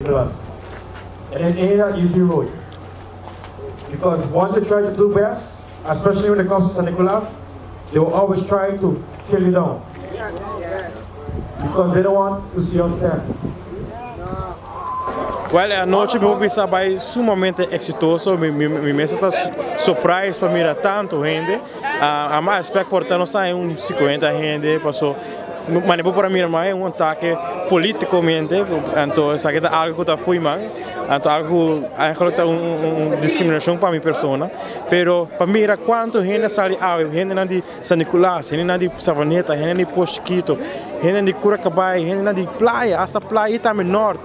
Nicolas. And it ain't an easy road. Because once you try to do best, especially when it comes to San Nicolas, they will always try to kill you down. Because they don't want to see us stand. Well, e anochi mi por bisa a bai sumamente exitoso. Mi mes ta surprise pa mira tanto hende. Ami a expect por ta nos ta un 50 hende, paso mane bo por a mira mas un atake politicamente, anto esaki ta algo cu ta fui man, anto algo cu eigenlijk ta un discriminacion pa mi persona, pero pa mira cuanto hende a sali awe, hendenan di San Nicolas, hendenan di Savaneta, hendenan di Pos Chiquito, hendenan di Curacabai, hendenan di Playa, hasta Playa y tambe Noord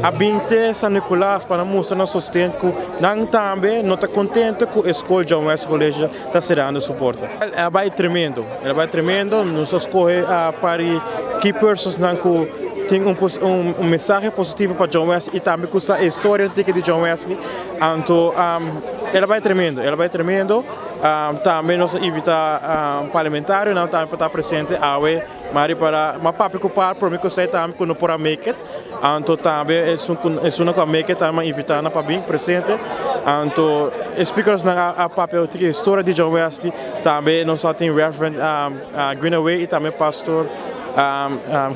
a bin te San Nicolas pa nan mustra nan sosten cu nan tambe no ta contento cu e school John Wesley College ta cerrando su porta. El a bay tremendo, el a bay tremendo, nos a scoge a pari key persons nan cu tin un mensahe positivo pa John Wesley y tambe cu sa e historia un tiki di John Wesley, anto el a bay tremendo, el a bay tremendo. Tambe nos a invita parlamentarionan tambe pa ta presente awe mari para ma papia ku par prome ku esei tambe ku no por a make it anto tambe esun ku esunnan ku a make it tambe a invita nan pa bin presente anto e speakersnan a papia otro historia di John Wesley tambe nos a tin Reverend Greenaway y tambe Pastor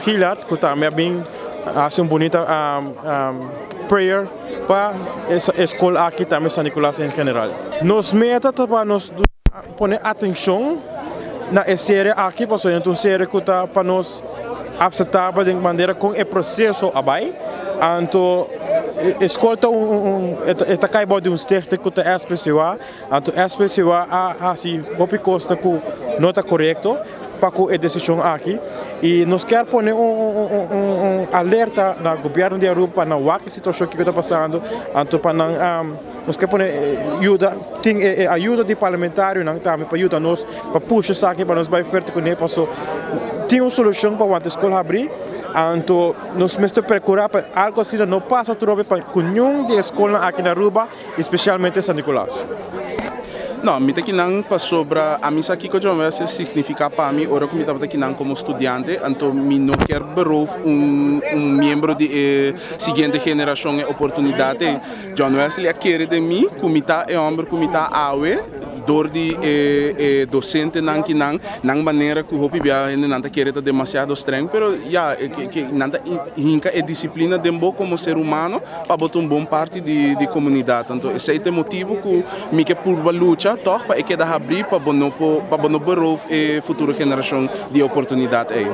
Gillard ku tambe a bin hasi un bunita prayer. Pa e skol aki tambe San Nicolas en general. Nos meta ta pa nos pone atencion na e serie aki pasobra e ta un serie cu ta pa nos aceptabel den manera con e proceso a bay. Anto e skol ta un e ta cay bao di un stichting cu ta SPCUA. Anto SPCUA a haci hopi cosnan cu no ta corecto pa cu e decision aki y nos kier pone un alerta na gobierno di Aruba pa nan wak e situacion kico ta pasando anto pa nan nos kier pone yuda tin e ayuda di parlamentarionan tambe pa yuda nos pa pusha esaki pa nos bay fuerte cune paso tin un solucion pa wanta e scol habri anto nos mester percura pa algo asina no pasa atrobe pa cu niun di e scolnan aki na Aruba. Especialmente San Nicolas. No, mi ta kinan pasobra ami sa kiko John Wesley significa pa mi ora ku mi tabata kinan komo studiante, anto mi no kier beroof un un miembro di e siguiente generashon e oportunidat ei. John Wesley a kere den mi ku mi ta e hòmber ku mi ta awe dor di e e dosentenan kinan, nan manera ku hopi bia hendenan ta kere ta demasiado streng, pero ya ke nan ta hinka e disiplina den bo komo ser humano. Pa bo ta un bon parti di komunidat. Anto esei ta e motibu ku mi ke purba lucha tòg pa e keda habrí pa bo no por pa bo no beroof e futuro generashon di e oportunidat ei.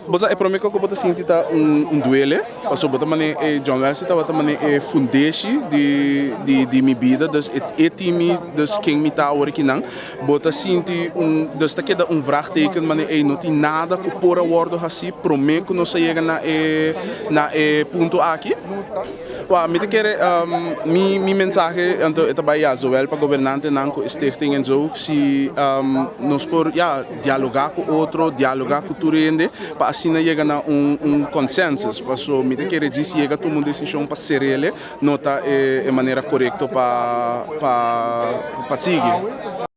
Bo sa e promé kos ku bo ta sinti ta un duele pasobra bo ta manera e John Wesley tabata manera e fundeshi di di mi bida dus e tin mi dus ken mi ta awor akinan. Bo ta sinti un dus ta keda un vraagteken manera ey no tin nada cu por a wordo haci prome cu nos a yega na e na e punto aki. Wa mi ta kere mi mi mensahe anto e ta bay ya zowel pa gobernantenan cu e stichting en zo si nos por ya dialoga cu otro dialoga cu tur hende pa asina yega na un un consensus paso mi ta kere djis yega tuma un decision pa serele no ta e manera korekto pa pa sigui.